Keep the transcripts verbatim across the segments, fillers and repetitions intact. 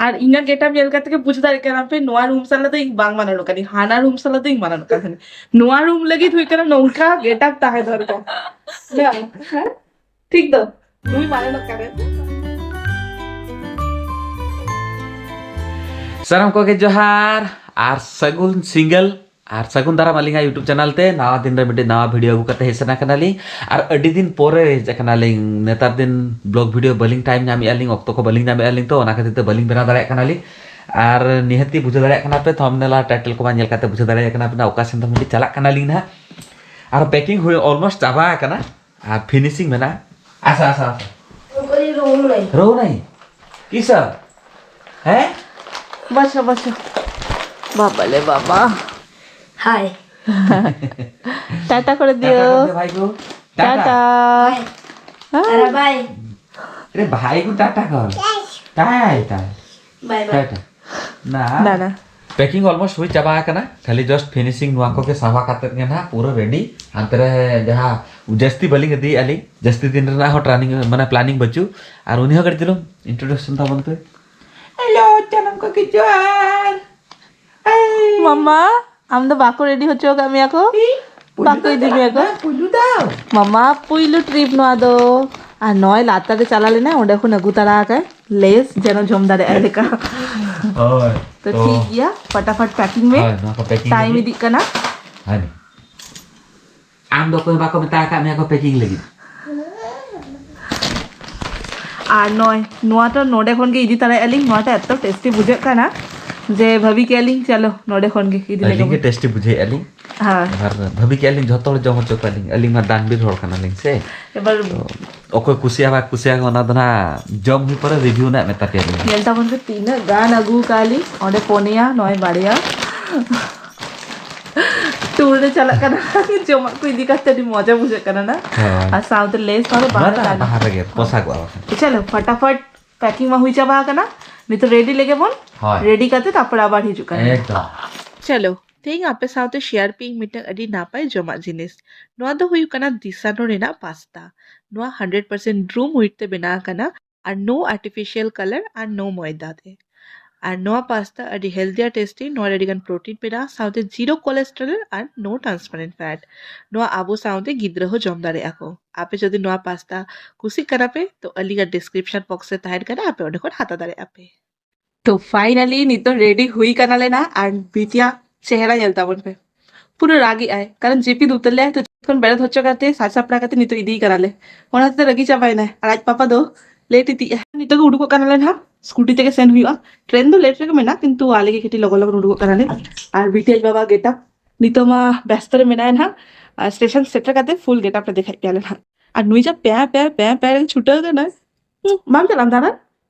ᱟᱨ ᱤᱧᱟᱹᱜ ᱜᱮᱴᱟᱯ ᱧᱮᱞ ᱠᱟᱛᱮ ᱜᱮ ᱵᱩᱡᱽ ᱫᱟᱲᱮᱭᱟᱜ ᱠᱟᱱᱟ ᱯᱮ, ᱱᱚᱣᱟ ᱨᱩᱢ ᱥᱟᱞᱟᱜ ᱫᱚ ᱤᱧ ᱵᱟᱝ ᱢᱟᱱᱟᱣ ᱠᱟᱱᱟ, ᱦᱟᱱᱟ ᱨᱩᱢ ᱥᱟᱞᱟᱜ ᱫᱚ ᱤᱧ ᱢᱟᱱᱟᱣ ᱠᱟᱱ ᱛᱟᱦᱮᱸᱱᱟ᱾ ᱱᱚᱣᱟ ᱨᱩᱢ ᱞᱟᱹᱜᱤᱫ ᱦᱩᱭᱩᱜ ᱠᱟᱱᱟ ᱱᱚᱝᱠᱟ ᱜᱮᱴᱟᱯ ᱛᱟᱦᱮᱸ ᱫᱚᱨᱠᱟᱨ᱾ ᱦᱮᱸ? ᱴᱷᱤᱠ ᱫᱚ? ᱱᱩᱭ ᱢᱟᱱᱟᱣ ᱠᱟᱱᱟ᱾ ᱥᱟᱱᱟᱢ ᱠᱚᱜᱮ ᱡᱚᱦᱟᱨ ᱟᱨ ᱥᱟᱹᱜᱩᱱ ᱥᱤᱸᱜᱟᱹᱞ᱾ ᱟᱨ ᱥᱟᱹᱜᱩᱱ ᱫᱟᱨᱟᱢ ᱟᱹᱞᱤᱧᱟᱜ YouTube ᱪᱮᱱᱮᱞ ᱛᱮ ᱱᱟᱣᱟ ᱫᱤᱱ ᱨᱮ ᱢᱤᱫᱴᱤᱡ ᱱᱟᱣᱟ ᱵᱷᱤᱰᱤᱭᱳ ᱟᱹᱜᱩ ᱠᱟᱛᱮ ᱦᱮᱡ ᱥᱮᱱ ᱟᱠᱟᱱᱟᱞᱤᱧ᱾ ᱟᱨ ᱟᱹᱰᱤ ᱫᱤᱱ ᱯᱚᱨᱮ ᱦᱮᱡ ᱟᱠᱟᱱᱟᱞᱤᱧ᱾ ᱱᱮᱛᱟᱨ ᱫᱤᱱ ᱵᱞᱚᱜ ᱵᱷᱤᱰᱤᱭᱳ ᱵᱟᱹᱞᱤᱧ ᱴᱟᱭᱤᱢ ᱧᱟᱢᱮᱫᱼᱟ ᱞᱤᱧ, ᱚᱠᱛᱚ ᱠᱚ ᱵᱟᱹᱞᱤᱧ ᱧᱟᱢᱮᱫᱼᱟ ᱞᱤᱧ, ᱛᱚ ᱚᱱᱟ ᱠᱷᱟᱹᱛᱤᱨ ᱛᱮ ᱵᱟᱹᱞᱤᱧ ᱵᱮᱱᱟᱣ ᱫᱟᱲᱮᱭᱟᱜ ᱠᱟᱱᱟᱞᱤᱧ᱾ ᱟᱨ ᱱᱤᱦᱟᱹᱛᱤ ᱵᱩᱡᱷᱟᱹᱣ ᱫᱟᱲᱮᱭᱟᱜ ᱠᱟᱱᱟ ᱯᱮ, ᱛᱷᱟᱢᱵᱱᱮᱞ ᱟᱨ ᱴᱟᱭᱴᱮᱞ ᱠᱚᱢᱟ ᱧᱮᱞ ᱠᱟᱛᱮ ᱵᱩᱡᱷᱟᱹᱣ ᱫᱟᱲᱮᱭᱟᱜ ᱠᱟᱱᱟ ᱯᱮ ᱚᱠᱟ ᱥᱮᱱ ᱫᱚ ᱢᱤᱫᱴᱤᱡ ᱪᱟᱞᱟᱜ ᱠᱟᱱᱟᱞᱤᱧ ᱱᱟᱦᱟᱜ᱾ ᱟᱨ ᱯᱮᱠᱤᱝ ᱦᱩᱭ ᱚᱞᱢᱳᱥᱴ ᱪᱟᱵᱟ ᱟᱠᱟᱱᱟ ᱟᱨ ᱯᱷᱤᱱᱤᱥᱤᱝ ᱢᱮᱱᱟᱜᱼᱟ᱾ ᱟᱥᱟ, ᱟᱥᱟ, ᱟᱥᱟ᱾ ᱩᱱᱠᱩ ᱨᱩᱢ ᱱᱟᱹᱭ᱾ ᱨᱩᱢ ᱱᱟᱹᱭ? ᱠᱤᱥᱟ? ᱦᱮᱸ? ᱵᱟᱪᱷᱟ, ᱵᱟᱪᱷᱟ᱾ ᱵᱟᱵᱟ ᱞᱮ ᱵᱟᱵᱟ᱾ ᱦᱟᱭ᱾ ᱴᱟᱴᱟ ᱠᱚᱨᱮ ᱴᱟᱴᱟ ᱫᱤᱭᱳ। ᱠᱚᱨᱮ ᱫᱤᱭᱳ ᱵᱷᱟᱭ ᱠᱚ। ᱴᱟᱴᱟ। ᱴᱟᱴᱟ। ᱦᱮᱸ? ᱟᱨ ᱵᱟᱭ। ᱟᱨᱮ ᱵᱷᱟᱭ ᱠᱚ ᱴᱟᱴᱟ ᱠᱚᱨ। ᱴᱟᱭ, ᱴᱟᱭ। ᱵᱟᱭ ᱵᱟᱭ। ᱴᱟᱴᱟ। ᱱᱟ। ᱱᱟ, ᱱᱟ। ᱯᱮᱠᱤᱝ ᱚᱞᱢᱳᱥᱴ ᱦᱩᱭ ᱪᱟᱵᱟ ᱟᱠᱟᱱᱟ, ᱠᱷᱟᱹᱞᱤ ᱡᱟᱥᱴ ᱯᱷᱤᱱᱤᱥᱤᱝ ᱱᱚᱣᱟ ᱠᱚᱜᱮ ᱥᱟᱯᱷᱟ ᱠᱟᱛᱮᱫ ᱜᱮ ᱱᱟᱦᱟᱜ ᱯᱩᱨᱟᱹ ᱨᱮᱰᱤ᱾ ᱦᱟᱱᱛᱮ ᱨᱮ ᱡᱟᱦᱟᱸ ᱡᱟᱹᱥᱛᱤ ᱵᱟᱹᱞᱤᱧ ᱤᱫᱤᱭᱮᱫᱼᱟ ᱞᱤᱧ, ᱡᱟᱹᱥᱛᱤ ᱫᱤᱱ ᱨᱮᱱᱟᱜ ᱦᱚᱸ ᱴᱨᱟᱱᱤᱝ ᱢᱟᱱᱮ ᱯᱞᱟᱱᱤᱝ ᱵᱟᱹᱪᱩᱜ᱾ ᱟᱨ ᱩᱱᱤ ᱦᱚᱸ ᱠᱟᱹᱴᱤᱡ ᱪᱩᱞᱩᱝ ᱤᱱᱴᱨᱳᱰᱟᱠᱥᱚᱱ ᱛᱟᱵᱚᱱ ᱯᱮ᱾ ᱦᱮᱞᱳ, ᱥᱟᱱᱟᱢ ᱠᱚᱜᱮ ᱡᱚᱦᱟᱨ᱾ ᱦᱟᱭ᱾ ᱢᱟᱢᱟ, ᱟᱢ ᱫᱚ ᱵᱟᱠᱚ ᱨᱮᱰᱤ ᱦᱚᱪᱚ ᱟᱠᱟᱫ ᱢᱮᱭᱟ ᱠᱚ? ᱦᱤ, ᱵᱟᱠᱚ ᱯᱩᱭᱞᱩ ᱤᱫᱤ ᱫᱟᱣ ᱢᱮᱭᱟ ᱠᱚ? ᱠᱟᱱᱟ, ᱯᱩᱭᱞᱩ ᱫᱟᱣ᱾ ᱢᱟᱢᱟ, ᱯᱩᱭᱞᱩ ᱴᱨᱤᱯ ᱱᱚᱣᱟ ᱫᱚ᱾ ᱟᱨ ᱱᱚᱜᱼᱚᱭ ᱞᱟᱛᱟᱨ ᱨᱮ ᱪᱟᱞᱟᱣ ᱞᱮᱱᱟᱭ, ᱚᱸᱰᱮ ᱠᱷᱚᱱ ᱟᱹᱜᱩ ᱛᱟᱨᱟ ᱟᱠᱟᱭ ᱞᱮᱥ, ᱡᱮᱱᱚ ᱡᱚᱢ ᱫᱟᱲᱮᱭᱟᱜᱼᱟᱭ ᱞᱮᱠᱟ᱾ ᱦᱳᱭ, ᱛᱚ ᱛᱚ ᱴᱷᱤᱠ ᱜᱮᱭᱟ, ᱯᱷᱟᱴᱟᱯᱷᱟᱴ ᱯᱮᱠᱤᱝ ᱢᱮ᱾ ᱦᱳᱭ, ᱱᱚᱣᱟ ᱠᱚ ᱯᱮᱠᱤᱝ ᱴᱟᱭᱤᱢ ᱞᱟᱹᱜᱤᱫ᱾ ᱤᱫᱤᱜ ᱠᱟᱱᱟ᱾ ᱦᱳᱭ᱾ ᱟᱢ ᱫᱚ ᱚᱠᱚᱭ ᱦᱚᱸ ᱵᱟᱠᱚ ᱢᱮᱛᱟ ᱟᱠᱟᱫ ᱢᱮᱭᱟ ᱠᱚ ᱯᱮᱠᱤᱝ ᱞᱟᱹᱜᱤᱫ? ᱟᱨ ᱱᱚᱜᱼᱚᱭ ᱱᱚᱣᱟ ᱫᱚ ᱱᱚᱰᱮ ᱠᱷᱚᱱ ᱜᱮ ᱤᱫᱤ ᱛᱟᱨᱟᱭᱮᱫᱼᱟ ᱞᱤᱧ᱾ ᱱᱚᱣᱟᱴᱟᱜ ᱮᱛᱚ ᱴᱮᱥᱴᱤ ᱵᱩᱡᱷᱟᱹᱜ ᱠᱟᱱᱟ ᱡᱮ ᱵᱷᱟᱹᱵᱤ ᱠᱮᱜᱼᱟ ᱞᱤᱧ, ᱪᱚᱞᱚ ᱱᱚᱰᱮ ᱠᱷᱚᱱ ᱜᱮ ᱤᱫᱤ ᱞᱮᱜᱮ ᱟᱹᱞᱤᱧ ᱜᱮ ᱵᱚᱱ᱾ ᱴᱮᱥᱴᱤ ᱵᱩᱡᱷᱟᱹᱣᱮᱫᱼᱟ ᱞᱤᱧ᱾ ᱦᱳᱭ᱾ ᱟᱨ ᱵᱷᱟᱹᱵᱤ ᱠᱮᱜᱼᱟ ᱞᱤᱧ ᱡᱷᱚᱛᱚ ᱦᱚᱲ ᱡᱚᱢ ᱦᱚᱪᱚ ᱠᱚᱣᱟ ᱞᱤᱧ, ᱟᱹᱞᱤᱧ ᱢᱟ ᱫᱟᱱᱵᱤᱨ ᱦᱚᱲ ᱠᱟᱱᱟᱞᱤᱧ ᱥᱮ᱾ ᱮᱵᱟᱨ ᱛᱚ ᱚᱠᱚᱭ ᱠᱩᱥᱤᱭᱟᱜᱼᱟ ᱵᱟᱭ ᱠᱩᱥᱤᱭᱟᱜᱼᱟ, ᱚᱱᱟ ᱫᱚ ᱱᱟᱦᱟᱜ ᱡᱚᱢ ᱦᱩᱭ ᱯᱚᱨᱮ ᱨᱤᱵᱷᱤᱭᱩ ᱱᱟᱦᱟᱜ ᱢᱮᱛᱟ ᱯᱮᱭᱟ ᱞᱤᱧ᱾ ᱧᱮᱞ ᱛᱟᱵᱚᱱ ᱯᱮ ᱛᱤᱱᱟᱹᱜ ᱜᱟᱱ ᱟᱹᱜᱩ ᱟᱠᱟᱫ ᱞᱤᱧ, ᱚᱸᱰᱮ ᱯᱚᱱᱮᱭᱟ, ᱱᱚᱜᱼᱚᱭ ᱵᱟᱨᱭᱟ᱾ ᱴᱩᱨ ᱨᱮ ᱪᱟᱞᱟᱜ ᱠᱟᱱᱟ, ᱡᱚᱢᱟᱜ ᱠᱚ ᱤᱫᱤ ᱠᱟᱛᱮ ᱟᱹᱰᱤ ᱢᱚᱡᱟ ᱵᱩᱡᱷᱟᱹᱜ ᱠᱟᱱᱟ ᱱᱟ᱾ ᱦᱳᱭ᱾ ᱟᱨ ᱥᱟᱶᱛᱮ ᱞᱮᱥ ᱦᱚᱸ ᱵᱟᱦᱟ ᱵᱟᱝ, ᱨᱮ ᱵᱟᱝ, ᱛᱟᱦᱮᱱᱟ᱾ ᱵᱟᱦᱟ ᱨᱮᱜᱮ ᱯᱚᱥᱟᱜᱚᱜᱼᱟ ᱵᱟᱠᱷᱟᱱ᱾ ᱪᱚᱞᱚ, ᱯᱷᱟᱴᱟᱯᱷᱟᱴ ᱯᱮᱠᱤᱝ ᱢᱟ ᱦᱩᱭ ᱪᱟᱵᱟ ᱟᱠᱟᱱᱟ, ᱱᱤᱛᱚᱜ ᱨᱮᱰᱤ ᱞᱮᱜᱮ ᱵᱚᱱ᱾ ᱦᱳᱭ᱾ ᱨᱮᱰᱤ ᱠᱟᱛᱮ ᱛᱟᱨᱯᱚᱨ ᱟᱵᱟᱨ ᱦᱤᱡᱩᱜ ᱠᱟᱱᱟ᱾ ᱮᱠᱫᱚᱢ᱾ ᱪᱚᱞᱚ, ᱛᱮᱦᱮᱧ ᱟᱯᱮ ᱥᱟᱶᱛᱮ ᱥᱮᱭᱟᱨ ᱯᱮᱭᱟᱹᱧ ᱢᱤᱫᱴᱟᱝ ᱟᱹᱰᱤ ᱱᱟᱯᱟᱭ ᱡᱚᱢᱟᱜ ᱡᱤᱱᱤᱥ᱾ ᱱᱚᱣᱟ ᱫᱚ ᱦᱩᱭᱩᱜ ᱠᱟᱱᱟ ᱫᱤᱥᱟᱱᱳ ᱨᱮᱱᱟᱜ ᱯᱟᱥᱛᱟ᱾ ᱱᱚᱣᱟ ᱦᱟᱱᱰᱨᱮᱰ ᱯᱟᱨᱥᱮᱱᱴ ᱰᱨᱩᱢ ᱦᱩᱭᱤᱴ ᱛᱮ ᱵᱮᱱᱟᱣ ᱟᱠᱟᱱᱟ ᱟᱨ no artificial colour ᱟᱨ no ᱢᱚᱭᱫᱟ ᱛᱮ᱾ ᱟᱨ ᱱᱚᱣᱟ ᱯᱟᱥᱛᱟ ᱟᱹᱰᱤ healthy ᱟᱨ tasty, ᱱᱚᱣᱟ ᱨᱮ ᱟᱹᱰᱤ ᱜᱟᱱ protein ᱢᱮᱱᱟᱜᱼᱟ, ᱥᱟᱶᱛᱮ zero cholesterol ᱟᱨ no transparent fat᱾ ᱱᱚᱣᱟ ᱟᱵᱚ ᱥᱟᱶᱛᱮ ᱜᱤᱫᱽᱨᱟᱹ ᱦᱚᱸ ᱡᱚᱢ ᱫᱟᱲᱮᱭᱟᱜᱼᱟ ᱠᱚ᱾ ᱟᱯᱮ ᱡᱩᱫᱤ ᱱᱚᱣᱟ ᱯᱟᱥᱛᱟ ᱠᱩᱥᱤᱜ ᱠᱟᱱᱟ ᱯᱮ, ᱛᱚ ᱟᱹᱞᱤᱧᱟᱜ description box ᱨᱮ ᱛᱟᱦᱮᱱ ᱠᱟᱱᱟ, ᱟᱯᱮ ᱚᱸᱰᱮ ᱠᱷᱚᱱ ᱦᱟᱛᱟᱣ ᱫᱟᱲᱮᱭᱟᱜᱼᱟ ᱯᱮ᱾ ᱛᱚ finally ᱱᱤᱛᱚᱜ ready ᱦᱩᱭ ᱠᱟᱱᱟᱞᱮ ᱱᱟ, ᱟᱨ ᱵᱤᱴᱤᱭᱟᱜ ᱪᱮᱦᱨᱟ ᱧᱮᱞ ᱛᱟᱵᱚᱱ ᱯᱮ, ᱯᱩᱨᱟᱹ ᱨᱟᱜᱮᱜ ᱟᱭ, ᱠᱟᱨᱚᱱ ᱡᱟᱹᱯᱤᱫ ᱩᱛᱟᱹᱨ ᱞᱮᱭᱟᱭ᱾ ᱛᱚ ᱡᱚᱛᱚ ᱠᱷᱚᱱ ᱵᱮᱨᱮᱫ ᱦᱚᱪᱚ ᱠᱟᱛᱮ ᱥᱟᱡ ᱥᱟᱯᱲᱟᱣ ᱠᱟᱛᱮ ᱱᱤᱛᱚᱜ ᱤᱫᱤᱭᱮ ᱠᱟᱱᱟᱞᱮ, ᱚᱱᱟ ᱛᱮ ᱨᱟᱹᱜᱤ ᱪᱟᱵᱟᱭᱮᱱᱟᱭ᱾ ᱟᱨ ᱟᱡ ᱯᱟᱯᱟ ᱫᱚ late ᱤᱫᱤᱜᱼᱟ᱾ ᱱᱤᱛᱚᱜ ᱜᱮ ᱩᱰᱩᱠᱚᱜ ᱠᱟᱱᱟᱞᱮ ᱱᱟᱦᱟᱜ, ᱥᱠᱩᱴᱤ ᱛᱮᱜᱮ ᱥᱮᱱ ᱦᱩᱭᱩᱜᱼᱟ, ᱴᱨᱮᱱ ᱫᱚ late ᱨᱮᱜᱮ ᱢᱮᱱᱟᱜᱼᱟ, ᱠᱤᱱᱛᱩ ᱟᱞᱮ ᱜᱮ ᱠᱟᱹᱴᱤᱡ ᱞᱚᱜᱚᱱ ᱞᱚᱜᱚᱱ ᱩᱰᱩᱠᱚᱜ ᱠᱟᱱᱟᱞᱮ᱾ ᱟᱨ ᱵᱤᱴᱤ ᱟᱡ ᱵᱟᱵᱟ ᱜᱮᱴᱟᱯ ᱱᱤᱛᱚᱜ ᱢᱟ ᱵᱮᱥᱛᱚ ᱨᱮ ᱢᱮᱱᱟᱭᱟ ᱱᱟᱦᱟᱜ, ᱟᱨ ᱥᱴᱮᱥᱚᱱ ᱥᱮᱴᱮᱨ ᱠᱟᱛᱮ ᱯᱷᱩᱞ ᱜᱮᱴᱟᱯ ᱞᱮ ᱫᱮᱠᱷᱟᱭᱮᱫ ᱯᱮᱭᱟᱞᱮ ᱱᱟᱦᱟᱜ᱾ ᱟᱨ ᱱᱩᱭ ᱡᱟ ᱯᱮᱸ ᱯᱮᱸ ᱯᱮᱸ ᱯᱮᱸ ᱨᱮ ᱪᱷᱩᱴᱟᱹᱣ ᱠᱟᱱᱟᱭ᱾ ᱦᱩᱸ, ᱵᱟᱢ ᱪᱟᱞᱟᱜᱼᱟ ᱫᱟᱬᱟᱱ?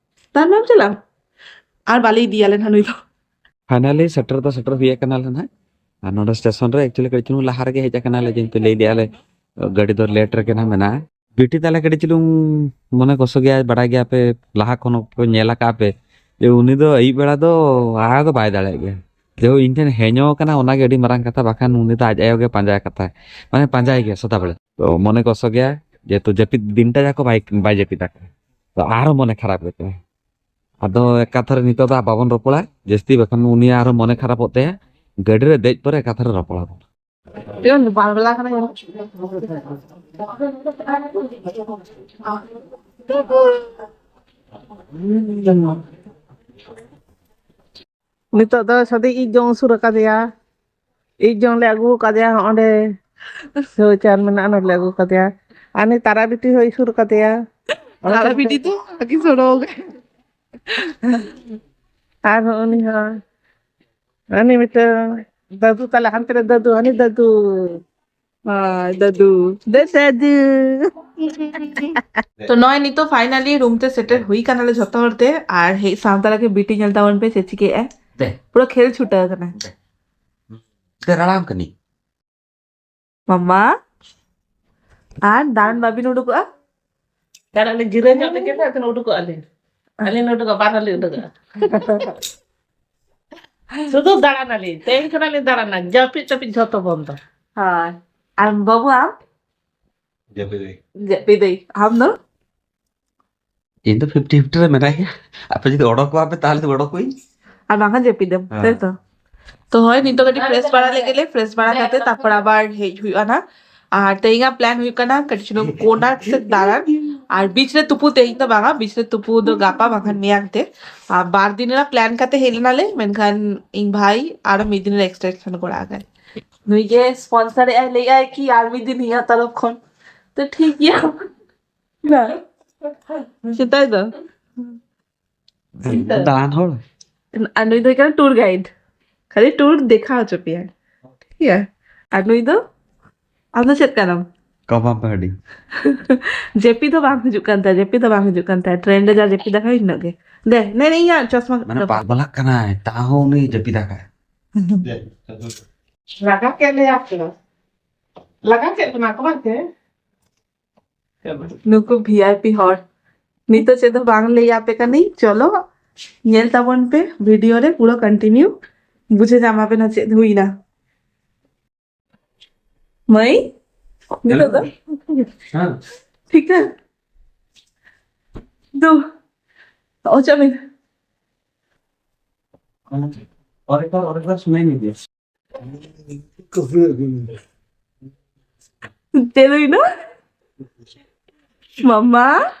ᱫᱟᱬᱟᱱ ᱵᱟᱢ ᱪᱟᱞᱟᱜᱼᱟ? ᱟᱨ ᱵᱟᱞᱮ ᱤᱫᱤᱭᱟᱞᱮ ᱱᱟᱦᱟᱜ ᱱᱩᱭ ᱫᱚ᱾ Finally ᱥᱮᱴᱮᱨ ᱫᱚ ᱥᱮᱴᱮᱨ ᱦᱩᱭ ᱟᱠᱟᱱᱟᱞᱮ ᱱᱟᱦᱟᱜ᱾ ᱟᱨ ᱱᱚᱰᱮ ᱥᱴᱮᱥᱚᱱ ᱨᱮ actually ᱠᱟᱹᱴᱤᱡ ᱪᱩᱞᱩᱝ ᱞᱟᱦᱟ ᱨᱮᱜᱮ ᱦᱮᱡ ᱟᱠᱟᱱᱟᱞᱮ, ᱡᱮᱦᱮᱛᱩ ᱞᱟᱹᱭ ᱞᱮᱜᱼᱟ ᱞᱮ ᱜᱟᱹᱰᱤ ᱫᱚ late ᱨᱮᱜᱮ ᱱᱟᱦᱟᱜ ᱢᱮᱱᱟᱜᱼᱟ᱾ ᱵᱤᱴᱤ ᱛᱟᱞᱮ ᱠᱟᱹᱴᱤᱡ ᱪᱩᱞᱩᱝ ᱢᱚᱱᱮ ᱠᱚᱥᱚ ᱜᱮᱭᱟ, ᱵᱟᱰᱟᱭ ᱜᱮᱭᱟ ᱯᱮ, ᱞᱟᱦᱟ ᱠᱷᱚᱱ ᱯᱮ ᱧᱮᱞ ᱟᱠᱟᱫ ᱯᱮ ᱡᱮ ᱩᱱᱤ ᱫᱚ ᱟᱹᱭᱩᱵ ᱵᱮᱲᱟ ᱫᱚ ᱟᱦᱟ ᱫᱚ ᱵᱟᱭ ᱫᱟᱲᱮᱭᱟᱜ ᱜᱮᱭᱟ᱾ ᱡᱮ ᱤᱧ ᱴᱷᱮᱱ ᱦᱮᱧᱚ ᱠᱟᱱᱟ, ᱚᱱᱟᱜᱮ ᱟᱹᱰᱤ ᱢᱟᱨᱟᱝ ᱠᱟᱛᱷᱟ, ᱵᱟᱠᱷᱟᱱ ᱩᱱᱤ ᱫᱚ ᱟᱡ ᱟᱭᱳ ᱜᱮ ᱯᱟᱸᱡᱟᱭ ᱠᱟᱛᱷᱟᱭ, ᱢᱟᱱᱮ ᱯᱟᱸᱡᱟᱭ ᱜᱮᱭᱟ ᱥᱚᱫᱟ ᱵᱮᱲᱟ᱾ ᱛᱚ ᱢᱚᱱᱮ ᱠᱚᱥᱚ ᱜᱮᱭᱟ, ᱡᱮᱦᱮᱛᱩ ᱡᱟᱹᱯᱤᱫ ᱫᱤᱱᱴᱟ ᱡᱟᱠᱚ ᱵᱟᱭ, ᱵᱟᱭ ᱡᱟᱹᱯᱤᱫ ᱟᱠᱟᱫᱟ᱾ ᱛᱚ ᱟᱨᱦᱚᱸ ᱢᱚᱱᱮ ᱠᱷᱟᱨᱟᱯ ᱜᱮ ᱛᱟᱭᱟ᱾ ᱟᱫᱚ ᱮᱠᱟᱛᱷᱟᱨᱮ ᱱᱤᱛᱚᱜ ᱫᱚ ᱵᱟᱵᱚᱱ ᱨᱚᱯᱚᱲᱟ ᱡᱟᱹᱥᱛᱤ, ᱵᱟᱠᱷᱟᱱ ᱩᱱᱤ ᱟᱨᱦᱚᱸ ᱢᱚᱱᱮ ᱠᱷᱟᱨᱟᱯᱚᱜ ᱛᱟᱭᱟ᱾ ᱜᱟᱹᱰᱤ ᱨᱮ ᱫᱮᱡ ᱯᱚᱨᱮ ᱮᱠᱟᱛᱷᱟᱨᱮ ᱨᱚᱯᱚᱲᱟ ᱵᱚᱱ᱾ ᱱᱤᱛᱚᱜ ᱫᱚ ᱥᱟᱫᱤ ᱤᱡ ᱡᱚᱝ ᱥᱩᱨ ᱟᱠᱟᱫᱮᱭᱟ᱾ ᱤᱡ ᱡᱚᱝ ᱞᱮ ᱟᱹᱜᱩ ᱟᱠᱟᱫᱮᱭᱟ ᱦᱚᱸᱜᱼᱚᱸᱰᱮ᱾ ᱥᱮᱣ ᱪᱟᱨ ᱢᱮᱱᱟᱜᱼᱟ, ᱚᱸᱰᱮ ᱞᱮ ᱟᱹᱜᱩ ᱟᱠᱟᱫᱮᱭᱟ᱾ ᱟᱨ ᱱᱩᱭ ᱛᱟᱨᱟ ᱵᱤᱴᱤ ᱦᱚᱸ ᱤᱡ ᱥᱩᱨ ᱟᱠᱟᱫᱮᱭᱟ᱾ ᱛᱟᱨᱟ ᱵᱤᱴᱤ ᱫᱚ ᱟᱹᱰᱤ ᱥᱚᱲᱚ ᱜᱮ᱾ ᱟᱨ ᱦᱚᱸ ᱩᱱᱤ ᱦᱚᱸ, ᱩᱱᱤ ᱢᱤᱫᱴᱟᱝ ᱫᱟᱫᱩ ᱛᱟᱞᱮ, ᱦᱟᱱᱛᱮ ᱨᱮ ᱫᱟᱫᱩ, ᱦᱟᱹᱱᱤ ᱫᱟᱫᱩ᱾ ᱦᱳᱭ, ᱫᱟᱫᱩ᱾ ᱫᱟᱫᱩ᱾ ᱛᱚ ᱱᱚᱜᱼᱚᱭ ᱱᱤᱛᱚᱜ finally room ᱛᱮ ᱥᱮᱴᱮᱨ ᱦᱩᱭ ᱠᱟᱱᱟᱞᱮ ᱡᱷᱚᱛᱚ ᱦᱚᱲ ᱛᱮ, ᱟᱨ ᱦᱮᱡ ᱥᱟᱶ ᱛᱟᱨᱟ ᱜᱮ ᱵᱤᱴᱤ ᱧᱮᱞ ᱛᱟᱵᱚᱱ ᱯᱮ ᱪᱮᱫ ᱪᱤᱠᱟᱹᱭᱮᱫᱼᱟᱭ᱾ ᱫᱮ᱾ ᱯᱩᱨᱟᱹ ᱠᱷᱮᱞ ᱪᱷᱩᱴᱟᱹᱣ ᱠᱟᱱᱟᱭ᱾ ᱫᱮ᱾ ᱫᱮ, ᱨᱟᱲᱟᱢ ᱠᱟᱹᱱᱟᱹᱧ᱾ ᱢᱟᱢᱟ, ᱟᱨ ᱫᱟᱬᱟᱱ ᱵᱟᱵᱤᱱ ᱩᱰᱩᱠᱚᱜᱼᱟ? ᱫᱟᱬᱟᱱ ᱞᱤᱧ ᱡᱤᱨᱟᱹᱣ ᱧᱚᱜ ᱞᱮᱜᱮ ᱱᱟᱜ, ᱟᱫᱚ ᱩᱰᱩᱠᱚᱜᱼᱟ ᱞᱤᱧ᱾ ᱟᱹᱞᱤᱧ ᱞᱤᱧ ᱩᱰᱩᱠᱚᱜᱼᱟ, ᱵᱟᱨ ᱦᱚᱲ ᱞᱤᱧ ᱩᱰᱩᱠᱚᱜᱼᱟ᱾ ᱥᱩᱫᱷᱩ ᱫᱟᱬᱟᱱᱟᱞᱤᱧ, ᱛᱮᱦᱮᱧ ᱠᱷᱚᱱᱟᱜ ᱞᱤᱧ ᱫᱟᱬᱟᱱᱟ, ᱡᱟᱹᱯᱤᱫ ᱴᱟᱹᱯᱤᱫ ᱡᱷᱚᱛᱚ ᱵᱚᱱᱫᱚ᱾ ᱦᱳᱭ᱾ ᱟᱨ ᱵᱟᱹᱵᱩ ᱟᱢ? ᱡᱟᱹᱯᱤᱫᱟᱹᱧ᱾ ᱡᱟᱹᱯᱤᱫᱟᱹᱧ᱾ ᱟᱢ ᱫᱚ? ᱤᱧ ᱫᱚ ᱯᱷᱤᱯᱴᱤ ᱯᱷᱤᱯᱴᱤ ᱨᱮ ᱢᱮᱱᱟᱭᱟ᱾ ᱟᱯᱮ ᱡᱩᱫᱤ ᱚᱰᱚᱠᱚᱜᱼᱟ ᱯᱮ, ᱛᱟᱦᱚᱞᱮ ᱫᱚ ᱚᱰᱚᱠᱚᱜ ᱤᱧ᱾ ᱟᱨ ᱵᱟᱝᱠᱷᱟᱱ ᱡᱟᱹᱯᱤᱫᱟᱢ, ᱦᱮᱸ᱾ ᱛᱟᱭᱛᱚ? ᱛᱚ ᱦᱳᱭ, ᱱᱤᱛᱚᱜ ᱠᱟᱹᱴᱤᱡ ᱯᱷᱨᱮᱥ ᱵᱟᱲᱟ ᱞᱮᱜᱮ ᱞᱮ, ᱯᱷᱨᱮᱥ ᱵᱟᱲᱟ ᱠᱟᱛᱮ ᱛᱟᱨᱯᱚᱨ ᱟᱵᱟᱨ ᱦᱮᱡ ᱦᱩᱭᱩᱜᱼᱟ ᱱᱟᱜ᱾ ᱟᱨ ᱛᱮᱦᱮᱧᱟᱜ ᱯᱞᱟᱱ ᱦᱩᱭᱩᱜ ᱠᱟᱱᱟ ᱠᱟᱹᱴᱤᱡ ᱪᱩᱞᱩᱝ ᱠᱳᱱᱟᱨᱠ ᱥᱮᱫ ᱫᱟᱬᱟᱱ᱾ ᱟᱨ ᱵᱤᱪ ᱨᱮ ᱛᱩᱯᱩ ᱛᱮᱦᱮᱧ ᱫᱚ ᱵᱟᱝᱟ, ᱵᱤᱪ ᱨᱮ ᱛᱩᱯᱩ ᱫᱚ ᱜᱟᱯᱟ ᱵᱟᱝᱠᱷᱟᱱ ᱢᱮᱭᱟᱝ ᱛᱮ᱾ ᱟᱨ ᱵᱟᱨ ᱫᱤᱱ ᱨᱮᱱᱟᱜ ᱯᱞᱟᱱ ᱠᱟᱛᱮ ᱦᱮᱡ ᱞᱮᱱᱟᱞᱮ, ᱢᱮᱱᱠᱷᱟᱱ ᱤᱧ ᱵᱷᱟᱭ ᱟᱨᱚ ᱢᱤᱫ ᱫᱤᱱ ᱨᱮ ᱮᱠᱥᱴᱮᱱᱥᱚᱱ ᱠᱚᱨᱟᱣ ᱟᱠᱟᱫ᱾ ᱱᱩᱭ ᱜᱮ ᱥᱯᱚᱱᱥᱚᱨ ᱮᱫ ᱟᱭ, ᱞᱟᱹᱭ ᱟᱭ ᱠᱤ ᱟᱨ ᱢᱤᱫ ᱫᱤᱱ ᱤᱧᱟᱹᱜ ᱛᱚᱨᱚᱯ ᱠᱷᱚᱱ᱾ ᱛᱚ ᱴᱷᱤᱠ ᱜᱮᱭᱟ᱾ ᱵᱟᱝ᱾ ᱥᱮᱛᱟᱭ ᱫᱚ᱾ ᱫᱟᱬᱟᱱ ᱦᱚᱲ᱾ ᱟᱨ ᱱᱩᱭ ᱫᱚ ᱦᱩᱭᱩᱜ ᱠᱟᱱᱟ ᱴᱩᱨ ᱜᱟᱭᱤᱰ, ᱠᱷᱟᱹᱞᱤ ᱴᱩᱨ ᱫᱮᱠᱷᱟᱣ ᱦᱚᱪᱚ ᱯᱮᱭᱟᱭ, ᱴᱷᱤᱠ ᱜᱮᱭᱟ? ᱟᱨ ᱱᱩᱭ ᱫᱚ, ᱟᱢ ᱫᱚ ᱪᱮᱫ ᱠᱟᱱᱟᱢ? ᱠᱚᱵᱟᱵ ᱦᱟᱹᱰᱤ᱾ ᱡᱮᱯᱤ ᱫᱚ ᱵᱟᱝ ᱦᱤᱡᱩᱜ ᱠᱟᱱ ᱛᱟᱭᱟ, ᱡᱮᱯᱤ ᱫᱚ ᱵᱟᱝ ᱦᱤᱡᱩᱜ ᱠᱟᱱ ᱛᱟᱭᱟ, ᱴᱨᱮᱱ ᱨᱮ ᱡᱟ ᱡᱮᱯᱤ ᱫᱟᱠᱟ ᱤᱱᱟᱹᱜ ᱜᱮ᱾ ᱫᱮ, ᱱᱮ, ᱱᱮ, ᱤᱧᱟᱜ ᱪᱚᱥᱢᱟ ᱢᱟᱱᱮ ᱨᱟᱯᱩᱫ᱾ ᱯᱟᱜᱞᱟᱜ ᱠᱟᱱᱟᱭ, ᱛᱟᱦᱚᱸ ᱩᱱᱤ ᱡᱟᱹᱯᱤᱫ ᱟᱠᱟᱫ᱾ ᱞᱟᱜᱟ ᱠᱮᱫ ᱞᱮᱭᱟ ᱠᱚ᱾ ᱞᱟᱜᱟ ᱠᱮᱫ ᱵᱚᱱᱟ ᱠᱚ ᱵᱟᱝ ᱛᱮ? ᱱᱩᱠᱩ ᱵᱷᱤ ᱟᱭ ᱯᱤ ᱦᱚᱲ᱾ ᱱᱤᱛᱚᱜ ᱪᱮᱫ ᱦᱚᱸ ᱵᱟᱝ ᱞᱟᱹᱭ ᱟᱯᱮ ᱠᱟᱹᱱᱟᱹᱧ, ᱪᱚᱞᱚ ᱧᱮᱞ ᱛᱟᱵᱚᱱ ᱯᱮ ᱵᱷᱤᱰᱤᱭᱳ ᱨᱮ ᱯᱩᱨᱟᱹ ᱠᱚᱱᱴᱤᱱᱤᱭᱩ, ᱵᱩᱡᱷᱟᱹᱣ ᱧᱟᱢ ᱟᱯᱮ ᱱᱟ ᱪᱮᱫ ᱦᱩᱭᱱᱟ᱾ ᱢᱟᱹᱭ, ᱱᱤᱛᱚᱜ ᱫᱚ? ᱦᱮᱸ᱾ ᱴᱷᱤᱠ ᱴᱷᱟᱠ? ᱫᱩ, ᱚᱪᱚᱜ ᱢᱮ᱾ ᱚᱨᱮᱠ ᱵᱟᱨ, ᱚᱨᱮᱠ ᱵᱟᱨ ᱥᱩᱱᱟᱭ ᱢᱮ ᱫᱤᱭᱟ᱾ ᱪᱮᱫ ᱦᱩᱭᱱᱟ? ᱢᱟᱢᱟ,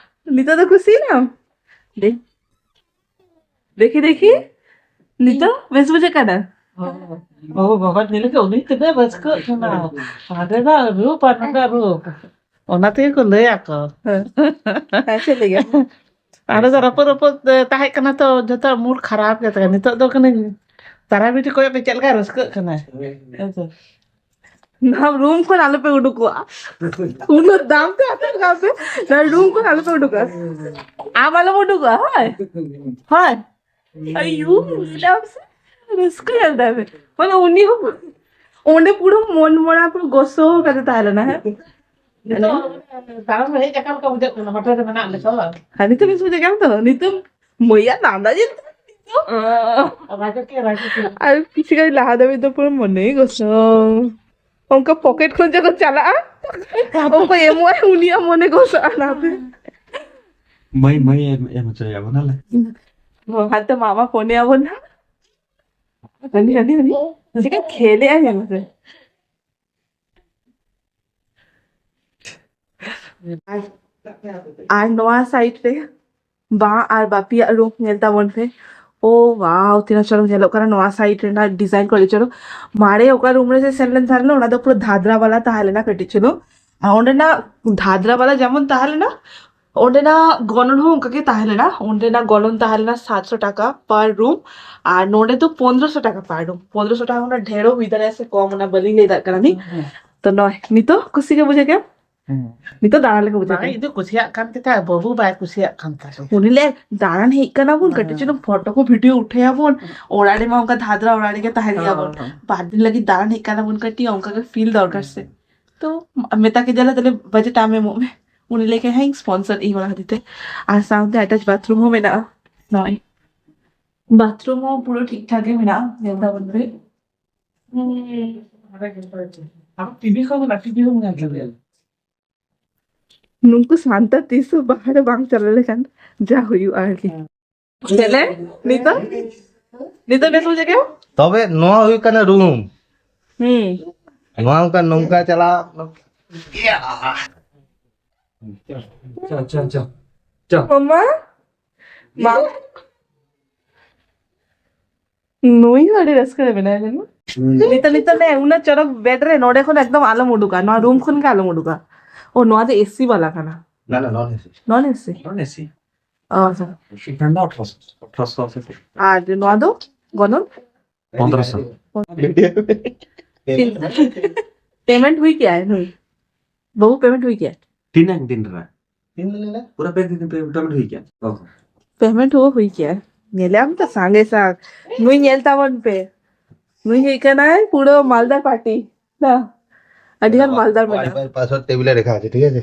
ᱱᱤᱛᱚᱜ ᱫᱚ ᱠᱩᱥᱤᱭᱮᱱᱟᱢ? ᱫᱮ-, ᱫᱮᱠᱷᱤ, ᱫᱮᱠᱷᱤ, ᱱᱤᱛᱚᱜ ᱵᱮᱥ ᱵᱩᱡᱷᱟᱹᱜ ᱠᱟᱱᱟ? ᱚ, ᱵᱟᱵᱟ ᱧᱮᱞ ᱠᱮᱫ ᱩᱱᱤ ᱛᱤᱱᱟᱹᱜ ᱨᱟᱹᱥᱠᱟᱹᱜ ᱠᱟᱱᱟ᱾ ᱦᱟᱸᱰᱮ ᱫᱚ ᱨᱩᱯ ᱟᱨ ᱱᱚᱰᱮ ᱨᱩᱯ᱾ ᱚᱱᱟ ᱛᱮᱜᱮ ᱠᱚ ᱞᱟᱹᱭ ᱟᱠᱚ᱾ ᱦᱮᱸ᱾ ᱦᱮᱸ, ᱪᱮᱫ ᱞᱟᱹᱭᱟ? ᱦᱟᱸᱰᱮ ᱫᱚ ᱨᱟᱹᱯᱩᱫ ᱨᱟᱹᱯᱩᱫ, ᱮ, ᱛᱟᱦᱮᱸ ᱠᱟᱱᱟ ᱛᱚ, ᱡᱚᱛᱚ ᱢᱩᱰ ᱠᱷᱟᱨᱟᱯ ᱜᱮ ᱛᱟᱦᱮᱸ ᱠᱟᱱᱟ᱾ ᱱᱤᱛᱚᱜ ᱫᱚ ᱠᱟᱹᱱᱟᱹᱧ ᱛᱟᱨᱟ ᱵᱤᱴᱤ ᱠᱚᱭᱚᱜ ᱛᱮ ᱪᱮᱫ ᱞᱮᱠᱟᱭ ᱨᱟᱹᱥᱠᱟᱹᱜ ᱠᱟᱱᱟᱭ᱾ ᱦᱮᱸ ᱥᱮ? ᱱᱚᱣᱟ ᱨᱩᱢ ᱠᱷᱚᱱ ᱟᱞᱚᱯᱮ ᱩᱰᱩᱠᱚᱜᱼᱟ᱾ ᱩᱱᱟᱹᱜ ᱫᱟᱢ ᱛᱮ ᱦᱟᱛᱟᱣ ᱠᱟᱜ ᱯᱮ, ᱱᱚᱣᱟ ᱨᱩᱢ ᱠᱷᱚᱱ ᱟᱞᱚᱯᱮ ᱩᱰᱩᱠᱚᱜᱼᱟ᱾ ᱟᱢ ᱟᱞᱚᱢ ᱩᱰᱩᱠᱚᱜᱼᱟ, ᱦᱳᱭ? ᱦᱳᱭ? ᱟᱭᱩ, ᱧᱮᱞᱟᱢ ᱥᱮ? ᱨᱟᱹᱥᱠᱟᱹ ᱧᱮᱞ ᱛᱟᱭ ᱯᱮ᱾ ᱢᱟᱱᱮ ᱩᱱᱤ ᱦᱚᱸ ᱚᱸᱰᱮ ᱯᱩᱨᱟᱹ ᱢᱚᱱ ᱢᱚᱲᱟ ᱯᱩᱨᱟᱹ ᱜᱚᱥᱚ ᱠᱟᱛᱮ ᱛᱟᱦᱮᱸ ᱞᱮᱱᱟ, ᱦᱮᱸ? ᱱᱤᱛᱚᱜ ᱫᱟᱬᱟᱱ ᱦᱮᱡ ᱟᱠᱟᱱ ᱞᱮᱠᱟ ᱵᱩᱡᱷᱟᱹᱜ ᱠᱟᱱᱟ, ᱦᱳᱴᱮᱞ ᱨᱮ ᱢᱮᱱᱟᱜ ᱞᱮᱠᱟ ᱵᱟᱝ? ᱦᱮᱸ, ᱱᱤᱛᱚᱜ ᱵᱮᱥ ᱵᱩᱡᱷᱟᱹᱜ ᱠᱟᱱᱟ ᱛᱚ? ᱱᱤᱛᱚᱜ ᱢᱟᱹᱭᱟᱜ ᱞᱟᱸᱫᱟ ᱧᱮᱞ ᱛᱮ ᱱᱤᱛᱚᱜ ᱨᱟᱡᱚᱠᱤᱭᱟᱹ, ᱨᱟᱡᱚᱠᱤᱭᱟᱹ᱾ ᱟᱨ ᱠᱤᱪᱷᱩ ᱜᱷᱟᱹᱲᱤᱡ ᱞᱟᱦᱟ ᱫᱷᱟᱹᱵᱤᱡ ᱫᱚ ᱯᱩᱨᱟᱹ ᱢᱚᱱᱮ ᱜᱚᱥᱚ᱾ ᱚᱱᱠᱟ ᱯᱚᱠᱮᱴ ᱠᱷᱚᱱ ᱡᱚᱠᱷᱚᱱ ᱪᱟᱞᱟᱜᱼᱟ, ᱚᱠᱚᱭ ᱮᱢᱚᱜᱼᱟᱭ, ᱩᱱᱤᱭᱟᱜ ᱢᱚᱱᱮ ᱜᱚᱥᱚᱜᱼᱟ ᱚᱱᱟᱛᱮ᱾ ᱢᱟᱹᱭ ᱢᱟᱹᱭ ᱮᱢ ᱮᱢ ᱦᱚᱪᱚᱭᱟ ᱵᱚᱱ ᱟᱞᱮ᱾ ᱦᱟᱱᱛᱮ ᱢᱟᱢᱟ ᱯᱷᱳᱱᱮ ᱟᱵᱚᱱ ᱦᱟᱸᱜ᱾ ᱦᱟᱹᱱᱤ ᱦᱟᱹᱱᱤ ᱦᱟᱹᱱᱤ ᱪᱮᱫ ᱠᱷᱮᱞᱮᱜᱼᱟ ᱧᱮᱞ ᱢᱮᱥᱮ᱾ ᱟᱨ ᱱᱚᱣᱟ ᱥᱟᱭᱤᱰ ᱨᱮ ᱵᱟ ᱟᱨ ᱵᱟᱯᱤᱭᱟᱜ ᱨᱩᱢ ᱧᱮᱞ ᱛᱟᱵᱚᱱ ᱯᱮ᱾ ᱳ ᱣᱟᱣ, ᱛᱤᱱᱟᱹᱜ ᱪᱚᱨᱚᱠ ᱧᱮᱞᱚᱜ ᱠᱟᱱᱟ ᱱᱚᱣᱟ ᱥᱟᱭᱤᱰ ᱨᱮᱱᱟᱜ ᱰᱤᱡᱟᱭᱤᱱ ᱠᱚ, ᱟᱹᱰᱤ ᱪᱚᱨᱚᱠ᱾ ᱢᱟᱨᱮ ᱚᱠᱟ ᱨᱩᱢ ᱨᱮ ᱥᱮᱱ ᱞᱮᱱ ᱛᱟᱦᱮᱸ ᱞᱮᱱᱟ, ᱚᱱᱟ ᱫᱚ ᱯᱩᱨᱟᱹ ᱫᱷᱟᱫᱨᱟ ᱵᱟᱞᱟ ᱛᱟᱦᱮᱸ ᱞᱮᱱᱟ ᱠᱟᱹᱴᱤᱡ ᱪᱩᱞᱩᱝ᱾ ᱟᱨ ᱚᱸᱰᱮᱱᱟᱜ ᱫᱷᱟᱫᱨᱟ ᱵᱟᱞᱟ ᱡᱮᱢᱚᱱ ᱛᱟᱦᱮᱸ ᱞᱮᱱᱟ, ᱚᱸᱰᱮᱱᱟᱜ ᱜᱚᱱᱚᱝ ᱦᱚᱸ ᱚᱱᱠᱟ ᱜᱮ ᱛᱟᱦᱮᱸ ᱞᱮᱱᱟ᱾ ᱚᱸᱰᱮᱱᱟᱜ ᱜᱚᱱᱚᱝ ᱛᱟᱦᱮᱸ ᱞᱮᱱᱟ ᱥᱟᱛᱥᱚ ᱴᱟᱠᱟ per room, ᱟᱨ ᱱᱚᱸᱰᱮ ᱫᱚ ᱯᱚᱱᱫᱽᱨᱚᱥᱚ ᱴᱟᱠᱟ per room᱾ ᱯᱚᱱᱫᱽᱨᱚᱥᱚ ᱴᱟᱠᱟ ᱠᱷᱚᱱᱟᱜ ᱰᱷᱮᱨᱚᱜ ᱦᱩᱭ ᱫᱟᱲᱮᱭᱟᱜᱼᱟ ᱥᱮ ᱠᱚᱢ, ᱚᱱᱟ ᱵᱟᱹᱞᱤᱧ ᱞᱟᱹᱭ ᱫᱟᱲᱮᱭᱟᱜ ᱠᱟᱱᱟ ᱱᱤᱛ᱾ ᱦᱮᱸ᱾ ᱛᱚ ᱱᱚᱜᱼᱚᱭ ᱱᱤᱛᱚᱜ ᱠᱩᱥᱤ ᱜᱮ ᱵᱩᱡᱷᱟᱹᱜ ᱠᱟᱱᱟ᱾ ᱦᱮᱸ᱾ ᱱᱤᱛᱚᱜ ᱫᱟᱬᱟᱱ ᱞᱮᱠᱟ ᱵᱩᱡᱷᱟᱹᱜ ᱵᱟᱝ, ᱠᱟᱱᱟ᱾ ᱤᱧ ᱫᱚ ᱠᱩᱥᱤᱭᱟᱜ ᱠᱟᱱ ᱛᱟᱦᱮᱸᱫ, ᱵᱟᱹᱵᱩ ᱵᱟᱭ ᱠᱩᱥᱤᱭᱟᱜ ᱠᱟᱱ ᱛᱟᱦᱮᱸᱫ᱾ ᱩᱱᱤ ᱞᱮ ᱫᱟᱬᱟᱱ ᱦᱮᱡ ᱠᱟᱱᱟ ᱵᱚᱱ, ᱠᱟᱹᱴᱤᱡ ᱦᱮᱸ᱾ ᱪᱩᱞᱩᱝ ᱯᱷᱳᱴᱳ ᱠᱚ ᱵᱷᱤᱰᱤᱭᱳ ᱩᱴᱷᱟᱹᱭᱟᱵᱚᱱ᱾ ᱚᱲᱟᱜ ᱨᱮᱢᱟ ᱚᱱᱠᱟ ᱫᱷᱟᱫᱨᱟ ᱚᱲᱟᱜ ᱨᱮᱜᱮ ᱛᱟᱦᱮᱸ ᱜᱮᱭᱟ ᱵᱚᱱ᱾ ᱦᱮᱸ᱾ ᱵᱟᱨ ᱫᱤᱱ ᱞᱟᱹᱜᱤᱫ ᱫᱟᱬᱟᱱ ᱦᱮᱡ ᱠᱟᱱᱟ ᱵᱚᱱ, ᱠᱟᱹᱴᱤᱡ ᱚᱱᱠᱟ ᱜᱮ ᱯᱷᱤᱞ ᱫᱚᱨᱠᱟᱨ ᱥᱮ᱾ ᱦᱮᱸ᱾ ᱛᱚ ᱢᱮᱛᱟ ᱠᱮᱫᱮᱭᱟᱞᱮ, "ᱛᱟᱦᱞᱮ ᱵᱟᱡᱮᱴ ᱟᱢ ᱮᱢᱚᱜ ᱢᱮ᱾" ᱩᱱᱤ ᱞᱟᱹᱭ ᱠᱮᱫ, "ᱦᱮᱸ, ᱤᱧ ᱥᱯᱚᱱᱥᱚᱨ ᱤᱧ ᱚᱱᱟ ᱠᱷᱟᱹᱛᱤᱨ ᱛᱮ᱾" ᱟᱨ ᱥᱟᱶᱛᱮ ᱟᱴᱟᱪ ᱵᱟᱛᱷᱨᱩᱢ ᱦᱚᱸ ᱢᱮᱱᱟᱜᱼᱟ᱾ ᱱᱚᱜᱼᱚᱭ ᱵᱟᱛᱷᱨᱩᱢ ᱦᱚᱸ ᱯᱩᱨᱟᱹ ᱴᱷᱤᱠ ᱴᱷᱟᱠ ᱜᱮ ᱢᱮᱱᱟᱜᱼᱟ, ᱧᱮᱞ ᱛᱟᱵᱚᱱ ᱯᱮ᱾ ᱦᱩᱸ᱾ ᱟᱨ ᱴᱤᱵᱷᱤ ᱠᱚ ᱢᱮᱱᱟᱜᱼᱟ, ᱴᱤᱵᱷᱤ ᱦᱚᱸ ᱢᱮᱱᱟᱜ ᱜᱮᱭᱟ᱾ ᱱᱩᱠᱩ ᱥᱟᱱᱛᱟᱲ ᱛᱤᱥ ᱦᱚᱸ ᱵᱟᱦᱨᱮ ᱵᱟᱝ ᱪᱟᱞᱟᱣ ᱞᱮᱠᱷᱟᱱ ᱡᱟ ᱦᱩᱭᱩᱜᱼᱟ ᱟᱨᱠᱤ᱾ ᱦᱮᱸ᱾ ᱪᱮᱞᱮ? ᱱᱤᱛᱚᱜ? ᱱᱤᱛᱚᱜ ᱵᱮᱥ ᱵᱩᱡᱷᱟᱹᱜ ᱠᱟᱱᱟ? ᱛᱚᱵᱮ ᱱᱚᱣᱟ ᱦᱩᱭᱩᱜ ᱠᱟᱱᱟ ᱨᱩᱢ᱾ ᱦᱩᱸ᱾ ᱱᱚᱣᱟ ᱚᱱᱠᱟ ᱱᱚᱝᱠᱟ ᱪᱟᱞᱟᱜ᱾ ᱪᱚ, ᱪᱚ, ᱪᱚ, ᱪᱚ᱾ ᱢᱟᱢᱟ? ᱢᱟ? ᱱᱩᱭ ᱦᱚᱸ ᱟᱹᱰᱤ ᱨᱟᱹᱥᱠᱟᱹ ᱨᱮ ᱢᱮᱱᱟᱭᱟ ᱡᱟᱹᱱᱤᱡ᱾ ᱦᱩᱸ᱾ ᱱᱤᱛᱚᱜ, ᱱᱤᱛᱚᱜ ᱱᱮ, ᱩᱱᱟᱹᱜ ᱪᱚᱨᱚᱠ ᱵᱮᱰ ᱨᱮ, ᱱᱚᱰᱮ ᱠᱷᱚᱱ ᱮᱠᱫᱚᱢ ᱟᱞᱚᱢ ᱩᱰᱩᱠᱟ, ᱱᱚᱣᱟ ᱨᱩᱢ ᱠᱷᱚᱱ ᱜᱮ ᱟᱞᱚᱢ ᱩᱰᱩᱠᱟ᱾ ᱳ, ᱱᱚᱣᱟ ᱫᱚ ᱮᱥᱤ ᱵᱟᱞᱟ ᱠᱟᱱᱟ᱾ ᱱᱟ, ᱱᱟ, ᱱᱚᱱ ᱮᱥᱤ᱾ ᱱᱚᱱ ᱮᱥᱤ? ᱱᱚᱱ ᱮᱥᱤ᱾ ᱚ, ᱟᱪᱪᱷᱟ᱾ ᱮᱠᱷᱟᱱ ᱫᱚ ᱟᱴᱷᱨᱚᱥᱚ᱾ ᱟᱴᱷᱨᱚᱥᱚ ᱥᱮ ᱪᱮᱫ? ᱟᱨ ᱱᱚᱣᱟ ᱫᱚ ᱜᱚᱱᱚᱝ? ᱯᱚᱱᱫᱽᱨᱚᱥᱚ᱾ ᱯᱮᱢᱮᱱᱴ ᱦᱩᱭ ᱠᱮᱜᱼᱟᱭ ᱱᱩᱭ? ᱵᱟᱹᱵᱩ, ᱯᱮᱢᱮᱱᱴ ᱦᱩᱭ ᱠᱮᱜᱼᱟᱭ? ᱛᱤᱱᱟᱹᱜ ᱫᱤᱱ ᱨᱮᱱᱟᱜ? ᱛᱤᱱ ᱫᱤᱱ ᱨᱮᱱᱟᱜ? ᱯᱩᱨᱟᱹ ᱯᱮ ᱫᱤᱱ ᱯᱮ ᱯᱮᱢᱮᱱᱴ ᱦᱩᱭ ᱠᱮᱜᱼᱟ? ᱚ᱾ ᱯᱮᱢᱮᱱᱴ ᱦᱚᱸ ᱦᱩᱭ ᱠᱮᱜᱼᱟ᱾ ᱧᱮᱞᱮ ᱟᱢ ᱛᱚ ᱥᱟᱸᱜᱮ ᱥᱟᱝ᱾ ᱱᱩᱭ ᱧᱮᱞ ᱛᱟᱵᱚᱱ ᱯᱮ᱾ ᱱᱩᱭ ᱦᱩᱭᱩᱜ ᱠᱟᱱᱟᱭ ᱯᱩᱨᱟᱹ ᱢᱟᱞᱫᱟ ᱯᱟᱨᱴᱤ᱾ ᱱᱟ᱾ ᱟᱹᱰᱤ ᱜᱟᱱ ᱢᱟᱞᱫᱟ ᱢᱮᱱᱟᱜᱼᱟ᱾ ᱳᱣᱟᱭᱯᱷᱟᱭ ᱯᱟᱥᱣᱟᱨᱰ ᱴᱮᱵᱤᱞ ᱨᱮ ᱨᱮᱠᱷᱟ ᱟᱪᱷᱮ, ᱴᱷᱤᱠ ᱟᱪᱷᱮ?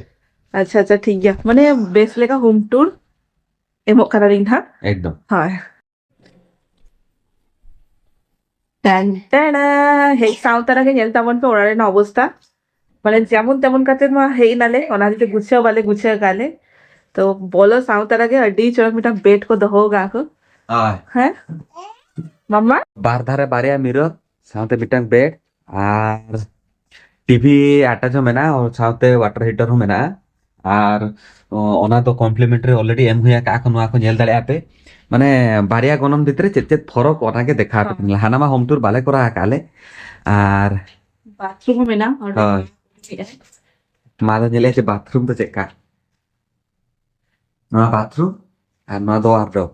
ᱟᱪᱪᱷᱟ, ᱟᱪᱪᱷᱟ, ᱴᱷᱤᱠ ᱜᱮᱭᱟ᱾ ᱢᱟᱱᱮ ᱵᱮᱥ ᱞᱮᱠᱟ ᱦᱳᱢ ᱴᱩᱨ ᱮᱢᱚᱜ ᱠᱟᱱᱟᱞᱤᱧ ᱱᱟᱦᱟᱜ᱾ ᱮᱠᱫᱚᱢ᱾ ᱦᱳᱭ᱾ ᱴᱮᱱ ᱴᱮᱱᱟ, ᱦᱮᱡ ᱥᱟᱶ ᱛᱚᱨᱟ ᱜᱮ ᱧᱮᱞ ᱛᱟᱵᱚᱱ ᱯᱮ ᱚᱲᱟᱜ ᱨᱮᱱᱟᱜ ᱚᱵᱚᱥᱛᱟ᱾ ᱢᱟᱱᱮ ᱡᱮᱢᱚᱱ ᱛᱮᱢᱚᱱ ᱠᱟᱛᱮ ᱢᱟ ᱦᱮᱡ ᱮᱱᱟᱞᱮ, ᱚᱱᱟ ᱦᱚᱛᱮᱡ ᱛᱮ ᱜᱩᱪᱷᱟᱹᱣ ᱵᱟᱞᱮ ᱜᱩᱪᱷᱟᱹᱣ ᱠᱟᱜᱼᱟ ᱞᱮ᱾ ᱛᱚ ᱵᱚᱞᱚ ᱥᱟᱶ ᱛᱟᱨᱟ ᱜᱮ ᱟᱹᱰᱤ ᱪᱚᱨᱚᱠ ᱢᱤᱫᱴᱟᱝ ᱵᱮᱰ ᱠᱚ ᱫᱚᱦᱚ ᱟᱠᱟᱫ ᱠᱚ᱾ ᱦᱳᱭ᱾ ᱦᱮᱸ ᱢᱟᱢᱟ? ᱵᱟᱨ ᱫᱷᱟᱨᱮ ᱵᱟᱨᱭᱟ ᱢᱤᱨᱚᱨ, ᱥᱟᱶᱛᱮ ᱢᱤᱫᱴᱟᱝ ᱵᱮᱰ, ᱟᱨ ᱴᱤᱵᱷᱤ ᱟᱴᱟᱪ ᱦᱚᱸ ᱢᱮᱱᱟᱜᱼᱟ, ᱥᱟᱶᱛᱮ ᱣᱟᱴᱟᱨ ᱦᱤᱴᱟᱨ ᱦᱚᱸ ᱢᱮᱱᱟᱜᱼᱟ᱾ ᱟᱨ ᱚ, ᱚᱱᱟ ᱫᱚ ᱠᱚᱢᱯᱞᱤᱢᱮᱱᱴᱟᱨᱤ ᱚᱞᱨᱮᱰᱤ ᱮᱢ ᱦᱩᱭ ᱟᱠᱟᱫᱼᱟ ᱠᱚ, ᱱᱚᱣᱟ ᱠᱚ ᱧᱮᱞ ᱫᱟᱲᱮᱭᱟᱜᱼᱟ ᱯᱮ᱾ ᱢᱟᱱᱮ ᱵᱟᱨᱭᱟ ᱜᱚᱱᱚᱝ ᱵᱷᱤᱛᱨᱤ ᱪᱮᱫ ᱪᱮᱫ ᱯᱷᱚᱨᱚᱠ, ᱚᱱᱟ ᱜᱮ ᱫᱮᱠᱷᱟᱣ ᱟᱯᱮ ᱦᱚᱸ᱾ ᱠᱟᱱᱟ᱾ ᱦᱟᱱᱟ ᱢᱟ ᱦᱳᱢ ᱴᱩᱨ ᱵᱟᱞᱮ ᱠᱚᱨᱟᱣ ᱟᱠᱟᱫᱼᱟ ᱞᱮ᱾ ᱟᱨ ᱵᱟᱛᱷᱨᱩᱢ ᱦᱚᱸ ᱢᱮᱱᱟᱜᱼᱟ ᱚᱸᱰᱮ᱾ ᱦᱳᱭ᱾ ᱢᱟ ᱫᱚ ᱧᱮᱞᱮᱫᱼᱟ ᱡᱮ ᱵᱟᱛᱷᱨᱩᱢ ᱫᱚ ᱪᱮᱫ ᱞᱮᱠᱟ᱾ ᱱᱚᱣᱟ ᱵᱟᱛᱷᱨᱩᱢ ᱟᱨ ᱱᱚᱣᱟ ᱫᱚ ᱣᱟᱨᱰᱨᱳᱵ᱾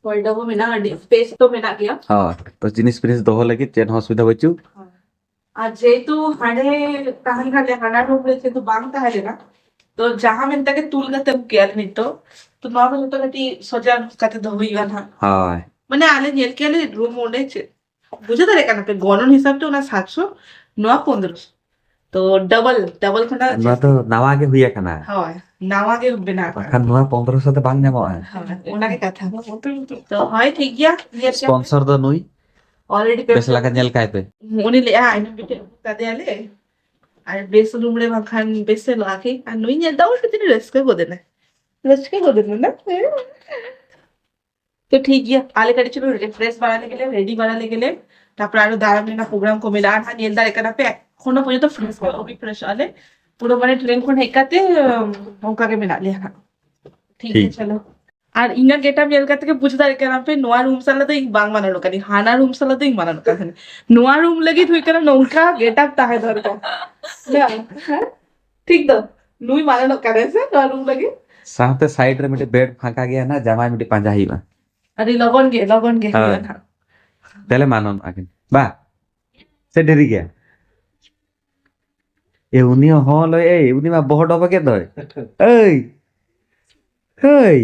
ᱦᱳᱭ, ᱰᱟᱵᱚ ᱢᱮᱱᱟᱜᱼᱟ, ᱟᱹᱰᱤ ᱥᱯᱮᱥ ᱫᱚ ᱢᱮᱱᱟᱜ ᱜᱮᱭᱟ᱾ ᱦᱳᱭ, ᱛᱚ ᱡᱤᱱᱤᱥ ᱯᱷᱤᱱᱤᱥ ᱫᱚᱦᱚ ᱞᱟᱹᱜᱤᱫ ᱪᱮᱫ ᱦᱚᱸ ᱚᱥᱩᱵᱤᱫᱷᱟ ᱵᱟᱹᱪᱩᱜ᱾ ᱦᱳᱭ᱾ ᱟᱨ ᱡᱮᱦᱮᱛᱩ ᱦᱟᱸᱰᱮ ᱛᱟᱦᱮᱱ ᱠᱷᱟᱱ ᱞᱮ, ᱦᱟᱱᱟ ᱨᱩᱢ ᱨᱮ ᱡᱮᱦᱮᱛᱩ ᱵᱟᱝ ᱛᱟᱦᱮᱸ ᱞᱮᱱᱟ, ᱛᱚ ᱡᱟᱦᱟᱸ ᱢᱮᱱᱛᱮ ᱜᱮ ᱛᱩᱞ ᱠᱟᱛᱮ ᱟᱹᱜᱩ ᱠᱮᱜᱼᱟ ᱞᱮ ᱱᱤᱛᱚᱜ, ᱛᱚ ᱱᱚᱣᱟ ᱠᱚ ᱡᱚᱛᱚ ᱠᱟᱹᱴᱤᱡ ᱥᱚᱡᱟ ᱠᱟᱛᱮ ᱫᱚᱦᱚ ᱦᱩᱭᱩᱜᱼᱟ ᱱᱟᱦᱟᱜ᱾ ᱦᱳᱭ᱾ ᱢᱟᱱᱮ ᱟᱞᱮ ᱧᱮᱞ ᱠᱮᱜᱼᱟ ᱞᱮ ᱨᱩᱢ ᱚᱸᱰᱮ ᱪᱮᱫ, ᱵᱩᱡᱷᱟᱹᱣ ᱫᱟᱲᱮᱭᱟᱜ ᱠᱟᱱᱟ ᱯᱮ, ᱜᱚᱱᱚᱝ ᱦᱤᱥᱟᱹᱵ ᱛᱮ ᱚᱱᱟ ᱥᱟᱛᱥᱚ, ᱱᱚᱣᱟ ᱯᱚᱱᱫᱽᱨᱚᱥᱚ᱾ ᱛᱚ ᱰᱚᱵᱚᱞ, ᱰᱚᱵᱚᱞ ᱠᱷᱚᱱᱟᱜ ᱱᱚᱣᱟ ᱡᱟᱹᱥᱛᱤ᱾ ᱫᱚ ᱱᱟᱣᱟ ᱜᱮ ᱦᱩᱭ ᱟᱠᱟᱱᱟ᱾ ᱦᱳᱭ, ᱱᱟᱣᱟ ᱜᱮ ᱵᱮᱱᱟᱣ ᱠᱟᱱᱟ᱾ ᱵᱟᱠᱷᱟᱱ ᱱᱚᱣᱟ ᱯᱚᱱᱫᱽᱨᱚᱥᱚ ᱫᱚ ᱵᱟᱝ ᱧᱟᱢᱚᱜᱼᱟ᱾ ᱦᱳᱭ, ᱚᱱᱟ ᱜᱮ ᱠᱟᱛᱷᱟ᱾ ᱛᱚ ᱦᱳᱭ, ᱴᱷᱤᱠ ᱜᱮᱭᱟ, ᱧᱮᱞ ᱠᱮᱫ᱾ ᱥᱯᱚᱱᱥᱚᱨ ᱫᱚ ᱱᱩᱭ᱾ Already ᱯᱮ ᱵᱮᱥ ᱞᱮᱠᱟ ᱧᱮᱞ ᱠᱟᱭ ᱯᱮ᱾ ᱩᱱᱤ ᱞᱟᱹᱭᱟ, ᱟᱭᱱᱚᱢ ᱵᱤᱴᱤ ᱟᱹᱜᱩ ᱠᱟᱫᱮᱭᱟᱞᱮ᱾ ᱟᱨ ᱵᱮᱥ ᱨᱩᱢ ᱨᱮ ᱵᱟᱝᱠᱷᱟᱱ ᱵᱮᱥ ᱧᱮᱞᱚᱜᱼᱟ ᱠᱤ? ᱟᱨ ᱱᱩᱭ ᱧᱮᱞ ᱫᱟ, ᱩᱱᱤ ᱛᱤᱱᱟᱹᱜ ᱨᱟᱹᱥᱠᱟᱹ ᱜᱚᱫ ᱮᱱᱟᱭ᱾ ᱨᱟᱹᱥᱠᱟᱹ ᱜᱚᱫ ᱮᱱᱟ, ᱱᱟ? ᱛᱚ ᱴᱷᱤᱠ ᱜᱮᱭᱟ, ᱟᱞᱮ ᱠᱟᱹᱴᱤᱡ ᱪᱩᱞᱩᱝ ᱨᱤᱯᱷᱨᱮᱥ ᱵᱟᱲᱟ ᱞᱮᱜᱮ ᱞᱮ, ᱨᱮᱰᱤ ᱵᱟᱲᱟ ᱞᱮᱜᱮ ᱞᱮ᱾ ᱛᱟᱨᱯᱚᱨ ᱟᱨᱚ ᱫᱟᱬᱟᱱ ᱨᱮᱱᱟᱜ ᱯᱨᱳᱜᱨᱟᱢ ᱠᱚ ᱢᱮᱱᱟᱜᱼᱟ, ᱱᱟᱦᱟᱜ ᱧᱮᱞ ᱫᱟᱲᱮᱭᱟᱜ ᱠᱟᱱᱟ ᱯᱮ, ᱮᱠᱷᱚᱱᱳ ᱯᱚᱨᱡᱚᱱᱛᱚ ᱯᱷᱨᱮᱥ ᱵᱟᱝ ᱨᱤᱯᱷᱨᱮᱥᱚᱜ ᱟᱞᱮ᱾ ᱯᱩᱨᱟᱹ ᱢᱟᱱᱮ ᱴᱨᱮᱱ ᱠᱷᱚᱱ ᱦᱮᱡ ᱠᱟᱛᱮ, ᱩᱢ, ᱚᱱᱠᱟ ᱜᱮ ᱢᱮᱱᱟᱜ ᱞᱮᱭᱟ ᱱᱟᱦᱟᱜ᱾ ᱴᱷᱤᱠ ᱜᱮᱭᱟ, ᱴᱷᱤᱠ᱾ ᱪᱚᱞᱚ᱾ ᱟᱨ ᱤᱧᱟᱹᱜ ᱜᱮᱴᱟᱯ ᱧᱮᱞ ᱠᱟᱛᱮ ᱜᱮ ᱵᱩᱡᱽ ᱫᱟᱲᱮᱭᱟᱜ ᱠᱟᱱᱟ ᱯᱮ, ᱱᱚᱣᱟ ᱨᱩᱢ ᱥᱟᱞᱟᱜ ᱫᱚ ᱤᱧ ᱵᱟᱝ ᱢᱟᱱᱟᱱᱚᱜ ᱠᱟᱱᱟ, ᱦᱟᱱᱟ ᱨᱩᱢ ᱥᱟᱞᱟᱜ ᱫᱚ ᱤᱧ ᱢᱟᱱᱟᱱᱚᱜ ᱠᱟᱱ ᱛᱟᱦᱮᱱᱟ᱾ ᱱᱚᱣᱟ ᱨᱩᱢ ᱞᱟᱹᱜᱤᱫ ᱦᱩᱭᱩᱜ ᱠᱟᱱᱟ ᱱᱚᱝᱠᱟ ᱜᱮᱴᱟᱯ ᱛᱟᱦᱮᱸ ᱫᱚᱨᱠᱟᱨ᱾ ᱦᱮᱸ? ᱴᱷᱤᱠ ᱫᱚ? ᱱᱩᱭ ᱢᱟᱱᱟᱱᱚᱜ ᱠᱟᱱᱟᱭ ᱥᱮ ᱱᱚᱣᱟ ᱨᱩᱢ ᱞᱟᱹᱜᱤᱫ? ᱥᱟᱶᱛᱮ ᱥᱟᱭᱤᱰ ᱨᱮ ᱢᱤᱫᱴᱮᱡ ᱵᱮᱰ ᱯᱷᱟᱸᱠᱟ ᱜᱮᱭᱟ ᱱᱟᱜ, ᱡᱟᱢᱟᱭ ᱢᱤᱫᱴᱮᱡ ᱯᱟᱸᱡᱟ ᱦᱩᱭᱩᱜᱼᱟ᱾ ᱟᱹᱰᱤ ᱞᱚᱜᱚᱱ ᱜᱮ, ᱞᱚᱜᱚᱱ ᱜᱮ ᱦᱳᱭ᱾ ᱦᱩᱭᱩᱜᱼᱟ ᱱᱟᱜ᱾ ᱛᱟᱦᱞᱮ ᱢᱟᱱᱚᱱᱚᱜᱼᱟ ᱠᱤᱱ᱾ ᱵᱟ? ᱥᱮ ᱰᱮᱨᱤ ᱜᱮᱭᱟ? ᱮ, ᱩᱱᱤ ᱦᱚᱸ ᱞᱟᱹᱭ, ᱮᱭ, ᱩᱱᱤ ᱢᱟ ᱵᱚᱦᱚᱜ ᱰᱚᱵᱚ ᱠᱮᱫ ᱫᱚᱭ᱾ ᱮᱭ! ᱮᱭ!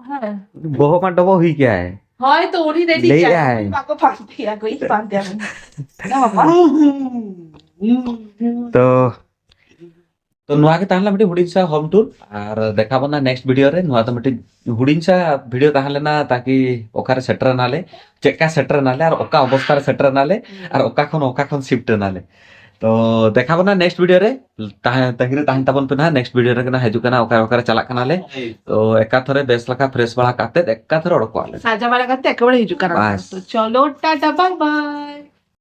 ᱦᱮᱸ᱾ ᱵᱚᱦᱚᱜ ᱢᱟ ᱰᱚᱵᱚ ᱦᱩᱭ ᱠᱮᱜᱼᱟᱭ᱾ ᱦᱳᱭ, ᱛᱚ ᱩᱱᱤ ᱨᱮᱰᱤ ᱞᱟᱹᱭ ᱜᱮᱭᱟᱭ᱾ ᱟᱭ᱾ ᱵᱟᱠᱚ ᱯᱟᱱᱛᱮᱭᱟ ᱠᱚ, ᱤᱧ ᱯᱟᱱᱛᱮᱭᱟ ᱠᱚ᱾ ᱱᱟ ᱵᱟᱵᱟ᱾ ᱛᱚ, ᱛᱚ ᱱᱚᱣᱟ ᱜᱮ ᱛᱟᱦᱮᱸ ᱞᱮᱱᱟ ᱢᱤᱫᱴᱤᱡ ᱦᱩᱰᱤᱧ ᱥᱟ ᱦᱳᱢ ᱴᱩᱨ, ᱟᱨ ᱫᱮᱠᱷᱟ ᱵᱚᱱᱟ ᱱᱮᱠᱥᱴ ᱵᱷᱤᱰᱤᱭᱳ ᱨᱮ᱾ ᱱᱚᱣᱟ ᱫᱚ ᱢᱤᱫᱴᱤᱡ ᱦᱩᱰᱤᱧ ᱥᱟ ᱵᱷᱤᱰᱤᱭᱳ ᱛᱟᱦᱮᱸ ᱞᱮᱱᱟ, ᱛᱟᱠᱤ ᱚᱠᱟᱨᱮ ᱥᱮᱴᱮᱨ ᱮᱱᱟᱞᱮ, ᱪᱮᱫ ᱞᱮᱠᱟ ᱥᱮᱴᱮᱨ ᱮᱱᱟᱞᱮ, ᱟᱨ ᱚᱠᱟ ᱚᱵᱚᱥᱛᱟ ᱨᱮ ᱥᱮᱴᱮᱨ ᱮᱱᱟᱞᱮ, ᱟᱨ ᱚᱠᱟ ᱠᱷᱚᱱ, ᱚᱠᱟ ᱠᱷᱚᱱ ᱥᱤᱯᱴ ᱮᱱᱟᱞᱮ᱾ ᱛᱚ ᱫᱮᱠᱷᱟ ᱵᱚᱱᱟ ᱱᱮᱠᱥᱴ ᱵᱷᱤᱰᱤᱭᱳ ᱨᱮ᱾ ᱛᱟᱦᱮᱸ ᱛᱟᱺᱜᱤ ᱨᱮ ᱛᱟᱦᱮᱱ ᱛᱟᱵᱚᱱ ᱯᱮ ᱱᱟᱦᱟᱜ, ᱱᱮᱠᱥᱴ ᱵᱷᱤᱰᱤᱭᱳ ᱨᱮ ᱱᱟᱦᱟᱜ ᱦᱤᱡᱩᱜ ᱠᱟᱱᱟ, ᱚᱠᱟ ᱚᱠᱟᱨᱮ ᱪᱟᱞᱟᱜ ᱠᱟᱱᱟᱞᱮ᱾ ᱛᱚ ᱮᱠᱟᱛᱷᱚᱨᱮ ᱵᱮᱥ ᱞᱮᱠᱟ ᱯᱷᱨᱮᱥ ᱵᱟᱲᱟ ᱠᱟᱛᱮ ᱮᱠᱟᱛᱷᱚᱨᱮ ᱚᱰᱚᱠᱚᱜ ᱟᱞᱮ᱾ ᱥᱟᱡᱟ ᱵᱟᱲᱟ ᱠᱟᱛᱮ ᱮᱠᱮᱵᱟᱨᱮ ᱦᱤᱡᱩᱜ ᱠᱟᱱᱟ᱾ ᱵᱟᱥ᱾ ᱛᱚ ᱪᱚᱞᱚ, ᱴᱟᱴᱟ, ᱵᱟᱭ ᱵᱟᱭ᱾